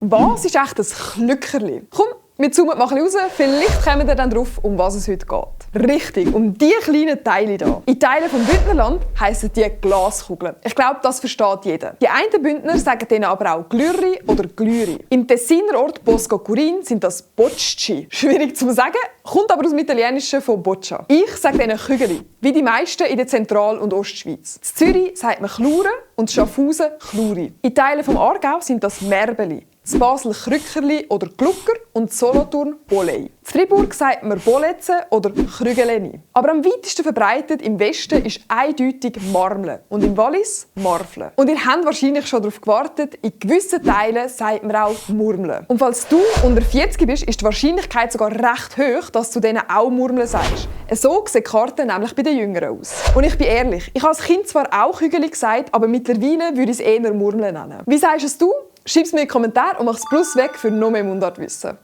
Was ist echt ein Klückerli? Komm, wir zoomen mal ein bisschen raus. Vielleicht kommen wir dann drauf, um was es heute geht. Richtig, um diese kleinen Teile hier. In Teilen vom Bündnerland heissen die Glaskugeln. Ich glaube, das versteht jeder. Die einen Bündner sagen denen aber auch Glürri oder Glüri. Im Tessiner Ort Bosco Curin sind das Bocci. Schwierig zu sagen, kommt aber aus dem Italienischen von Boccia. Ich sage denen Kügeli, wie die meisten in der Zentral- und Ostschweiz. In Zürich sagt man Chluren und in Schaffhausen Chluri. In Teilen vom Aargau sind das Merbeli. In Basel Krückerli oder Glucker und in Solothurn Bolei. In Fribourg sagt man Boletze oder Krügeleni. Aber am weitesten verbreitet im Westen ist eindeutig Marmle und im Wallis Marfle. Und ihr habt wahrscheinlich schon darauf gewartet, in gewissen Teilen sagt man auch Murmle. Und falls du unter 40 bist, ist die Wahrscheinlichkeit sogar recht hoch, dass du denen auch Murmle sagst. So sieht die Karte nämlich bei den Jüngeren aus. Und ich bin ehrlich, ich habe als Kind zwar auch Kügeli gesagt, aber mittlerweile würde ich es eher Murmle nennen. Wie sagst es du? Schreib es mir in die Kommentare und mach das Plus weg für noch mehr Mundartwissen.